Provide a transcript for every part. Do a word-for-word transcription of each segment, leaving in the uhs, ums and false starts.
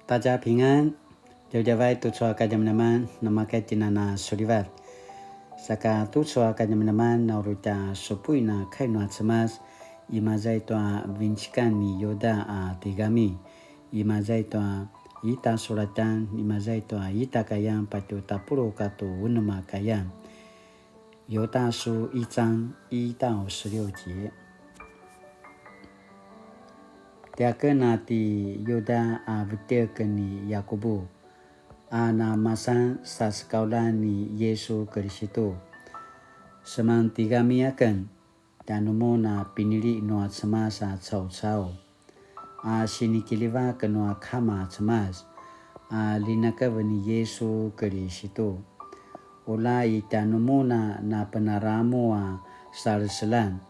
大家平安, djavadjavai tucu a kadjamadjaman, namakaitinana sulivat. Saka tucu a kadjamadjaman, na uri tja supuin a kai nua Cemas, imaza i tua vincikan ni Yuda a tigami, imaza i tua ita sulatan, imaza i tua ita kayan patju tapuluq katua unem a kayan. 犹大书一章一到十六节。Tiaken a ti Yuda a vetjek ni Yakubu, a namasan sasekauljan ni Yisu Kiristu. Semantigami aken, tjanumun a pinili nua Cemas a caucau, a sinikiljivak nua Kama Cemas, a ljinakev ni Yisu Kiristu. Ula i tjanumun a napenaramu a saleselan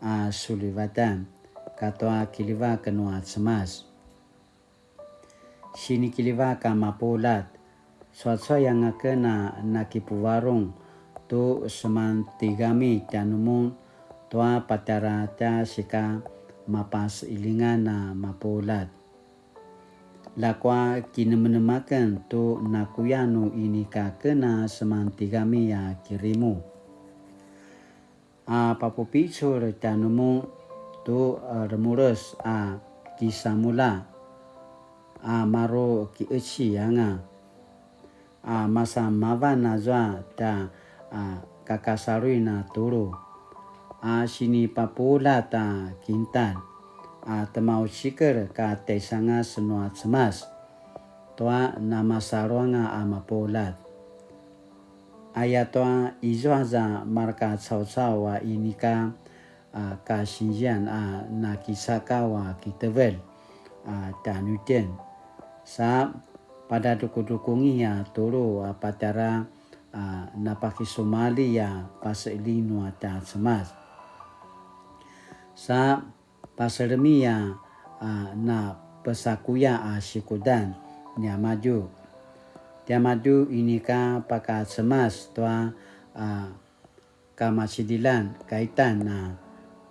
a sulivatan katua kiljivak nua Cemas. Sinikiljivak a mapuljat, cuacuay anga aken a nakipuvarung tu semantigami tjanumun tua patjara tja sika mapaseilingan a mapuljat. Ljakua kinemenem aken tu nakuya nu inika aken a semantigami a kirimu. A papupicul tjanumun tu, a, remules a kisamulja, a maru kieci anga, a masa mavan azua tja, a, kakasaluin a tulu, a sinipapuljat a kintalj, a temaucikel ka tjaisangas nua Cemas tua namasalu anga a mapuljat. Ayatua izua za mareka caucau a inika, a, kasinzian a nakicakaw a kitevelj, a, tjanuitjen. Sa padadrukudrukungi a tulu a patjara, a, napakisumalji a paseiling nua tja Cemas. Sa paselemi a, a, napesakuya a sikudan niamadju. Tiamadju inika pakacemas tua, a, kamacidilan kaitan a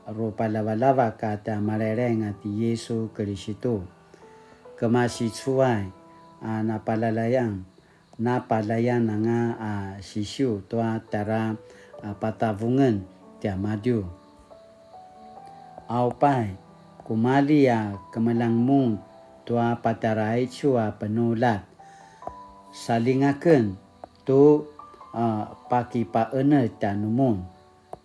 rupalavalavak a tja Malailaing a ti Yisu Kiristu. Kemasi cuay a napalalayan napalayan anga a sisiu tua tjara, a, patavungen tiamadju. Aupay, kumalji a kemeljang mun tua patjara aicu a penuljat. Saljinga aken tu, a, pakipaenetj tjanumun.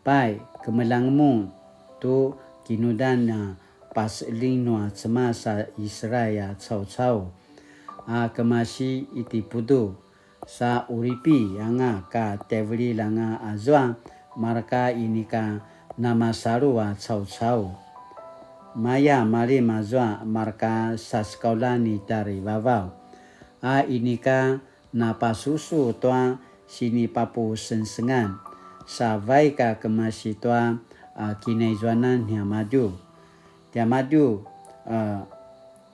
Pai, kemeljang mun tu kinudan a paseiling nua Cemas a Israil a caucau, a kemasi Itipudu, sa uripi anga ka tjaivililj anga azua mareka inika namasalu a caucau. Maya malim azua mareka sasekauljan ni tjarivavaw, a inika napasusu tua sinipapusengsengan, sa vaik a kemasi tua, a, kinaizuanan niamadju. Tiamadju, a,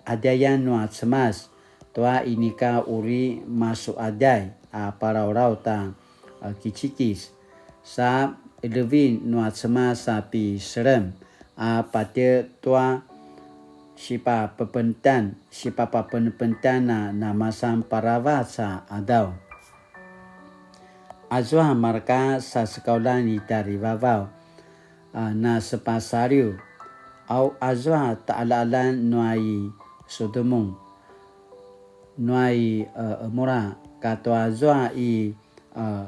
adjayan nua Cemas tua inika uri masuadjay a palaulaw ta, a, kicikis. Sa elevin nua Cemas a piselem a patje tua sipapepentan, sipapapenepentan a namasan paravac a adaw. Azua mareka sasekauljan i tjarivavaw, a, nasepasaliw, au azua taqaljaqaljan nua i Sudumun, nua i, a, Emura, katua azua i, a,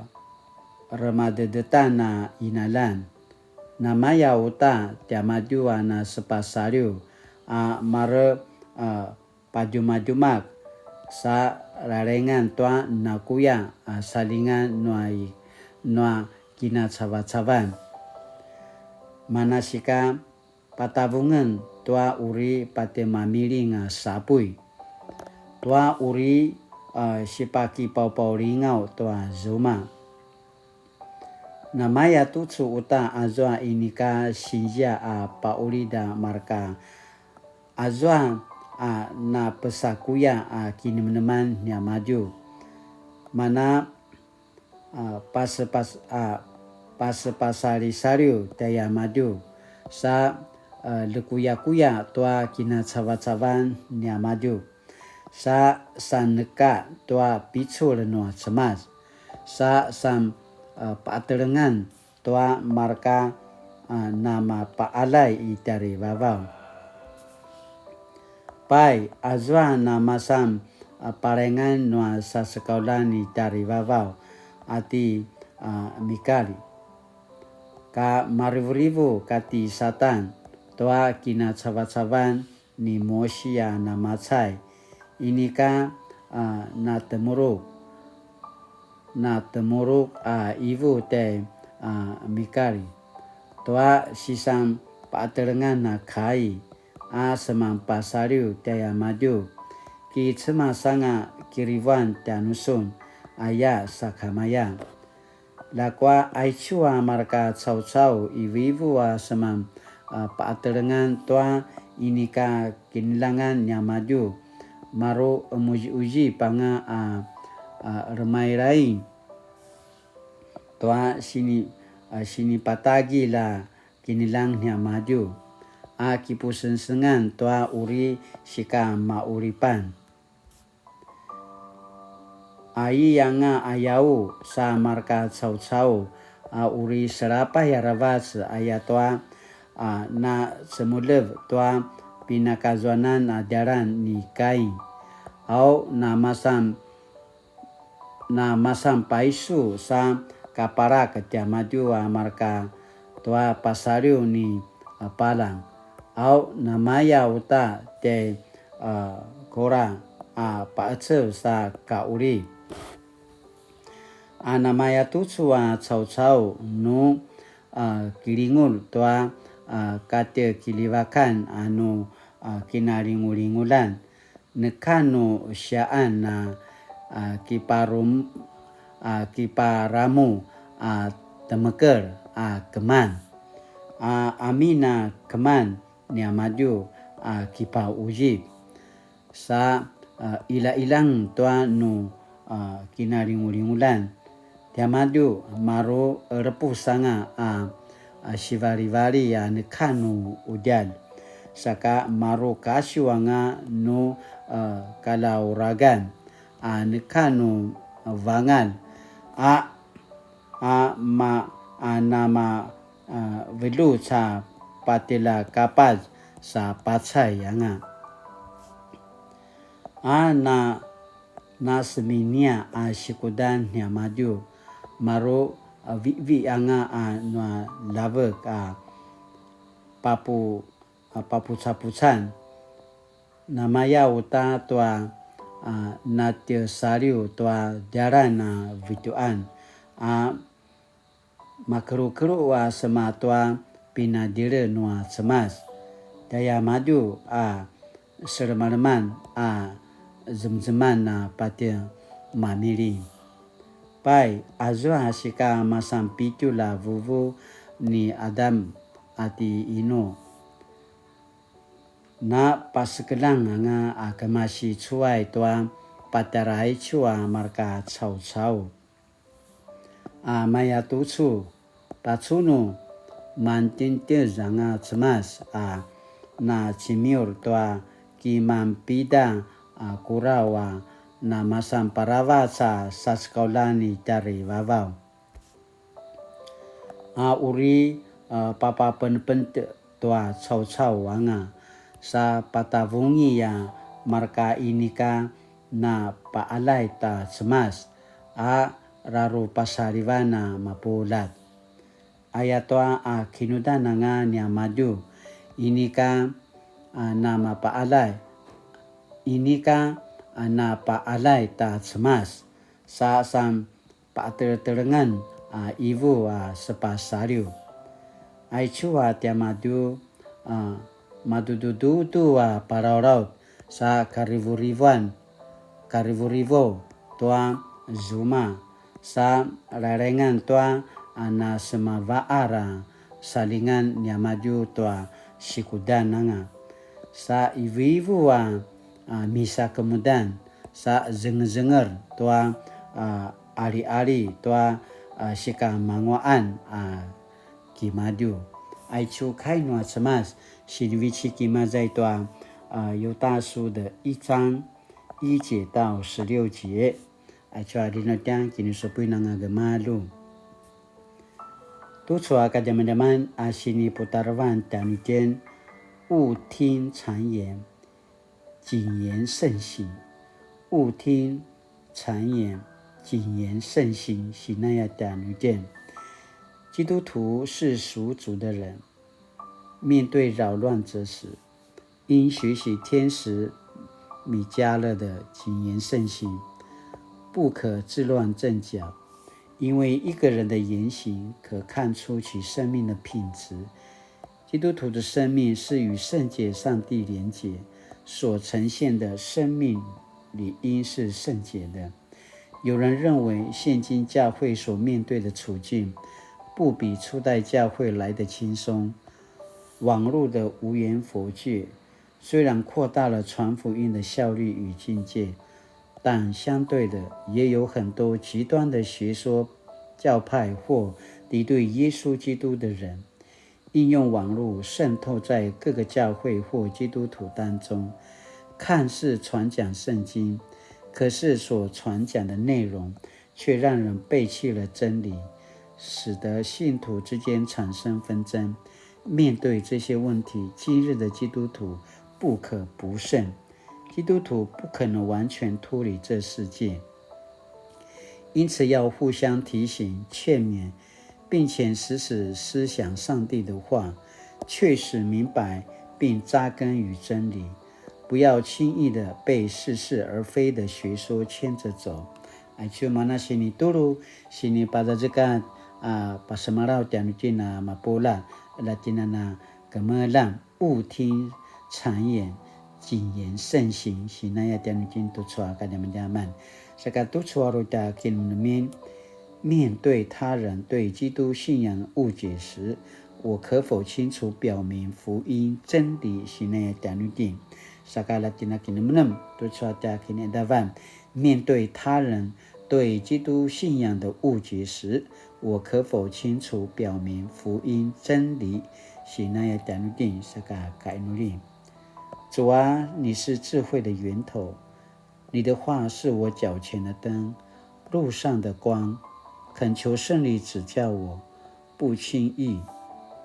remadedetan a qinaljan. Namaya uta tiamadju a nasepasaliw a mare, a, padjumadjumak sa ralengan tua nakuya a saljingan nua i, nua kinacavacavan. Manasika patavungen tua uri patjemamiling a sapuy, tua uri, a, sipakipaupaulingaw tua zuma. Namaya tucu uta azua inika sinzia a paulid a mareka azua a napesakuya a kinemeneman niamadju. Mana, a, pasepas-, a, pasepasalisaliw tjaiamadju sa, a, lekuyakuya tua kinacavacavan niamadju. sa saneka tua picul nua Cemas, sa san, a, patelengan tua marka, a, namapaalay i tjarivavaw. Pai, azua namasan, a, parengan nua sasekaulan i tjarivavaw, a ti, a, Mikali. Ka marivurivu kati Satan tua kinacavacavan ni Mosi a namacay, inika, a, natemuruk, natemuruk a ivu tjai, a, Mikali, tua sisan patelengan a kai, a seman pasaliw tjaiamadju, ki Cemas anga kirivuan tjanusun, aya sakamaya. Ljakua aicu a marka caucau ivuivu a seman, a, patelengan tua inika kinljangan niamadju, maru emuziuzip anga a, a, remairaing tua sini, a, sinipatagilj a kinljang niamadju, a kipusengsengan tua uri sika maulipan. Ai anga ayau sa marka caucau, a uri selapay aravac ayatua, a, na cemulev tua pinakazuanan a djalan ni Kain. Au na masan, na masan paisu sa kapalak tiamadju a marka tua pasaliw ni, a, palang. Au namaya uta tjai, a, Kora a paecev sa kauli. A namaya tucu a caucau nu, a, kilingul tua, a, katekilivakan a nu, a, kinalingulingulan, neka nu siaan a, a, kiparum-, a, kiparamu a temekel a keman, a amin a keman niamadju a kipauzip, sa, a, ilailang tua nu, a, kinalingulingulan tiamadju, maru lepus anga a, a, sivalivali a neka nu udjalj, saka maru kasiw anga nu, a, kalauragan a neka nu vangalj, a, a ma, a nama, a, veluc a patjela kapaz sa pacay anga. A na, na seminia a sikudan niamadju, maru, a, vivi anga a nua lavek a papu-, a papucapucan. Namaya uta tua, a, natjesaliw tua djalan a vitjuan, a makelukelu a sema tua pinadjele nua Cemas. Tjaiamadju a selemaleman a zemzeman a patje mamiling. Pai, azua sika masan pitjulj a vuvu ni Adam a ti Inu, na pasekeljang anga a kemasi cuay tua patjara aicu a marka caucau. A maya tucu, pacunu, mantjentjez anga Cemas a na cemiur tua kimanpida a kuraw a na masan paravac a sasekaulan i tjarivavaw. A uri, a, papapenpent tua caucau anga, sa patavungi a marka inika na paalay ta Cemas, a rarupasalivan a mapuljat. Ayatua a kinudan anga niamadju, inika, a, na mapaalay, inika, a, na paalay ta Cemas, sa san pa'ateletelengan a ivu a sepasaliw. Aicu a tiamadju a madudududu a palawlaw sa karivurivuan, karivurivu tua zuma, sa lalengan tua a nasemava'ar a salingan niamadju tua sikudan anga. Sa ivuivu a, a, misakemudan, sa zengezenger tua, a, aliali tua, a, sikamangua'an, a, kimadju. Aicu kai nua Cemas, sinivecik imaza i tua, a, Yuta 书的一章一节到十六节. Aicu a linutjan kinisupuin anga gemalu. Tucu a kadjamadjaman a siniputarevan tjanuitjen, 勿聽讒言，謹言慎行。勿聽讒言，謹言慎行。Sinaya tjanuitjen. 基督徒是屬主的人，面對擾亂者時，應學習天使米迦勒的謹言慎行，不可自亂陣腳，因為一個人的言行可看出其生命的品質。基督徒的生命是與聖潔上帝連結，所呈現的生命理應是聖潔的。有人認為現今教會所面對的處境不比初代教會來得輕鬆，網路的無遠弗屆雖然擴大了傳福音的效率與境界，但相對的，也有很多極端的學說、教派或敵對耶穌基督的人，應用網路滲透在各个教會或基督徒當中，看似傳講聖經，可是所傳講的內容 卻讓人背棄了真理，使得信徒之間產生紛爭。面對這些問題，今日的基督徒不可不慎。基督徒不可能完全脫離這世界，因此要互相提醒、勸勉，並且時時思想上帝的話，確實明白並扎根於真理，不要輕易的被似是而非的學說牽着走。Aicu mana sinitulu, sinipazazekatj a pasemalaw tjanuitjen a mapuljat, la tjen a na kemeljang, 勿聽讒言，謹言慎行。Sinaya tjanuitjen tucu a kadjamadjaman. Saka tucu a uri tja kinemenemen, 面對他人對基督信仰誤解時，我可否清楚表明福音真理？Sinaya tjanuitjen. Saka la tjen a kinemenem, tucu a tja kiniqadavan, 面對他人對基督信仰的誤解時，我可否清楚表明福音真理？Sinaya tjanuitjen. Saka kainuli. 主啊，你是智慧的源头，你的话是我脚前的灯，路上的光。恳求圣灵指教我，不轻易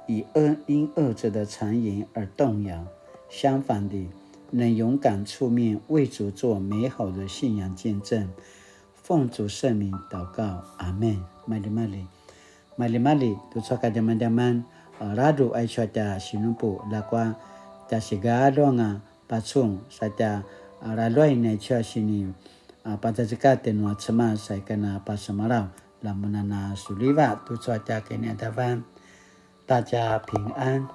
以恶，因恶者的讒言而動搖，相反地，能勇敢出面，為主做美好的信仰見證。奉主聖名禱告，阿們。Maljimalji. Maljimalji, tucu a kadjamadjaman, a, ladruq aicu a tja sinupu, ljakua tja sigalju anga pacun, sa tja, a, laluain aicu a sini, a, pazazekatj nua Cemas, sa ika na pasemalaw, la mun a na suliva, tucu a tja kiniqadavan, 大家平安.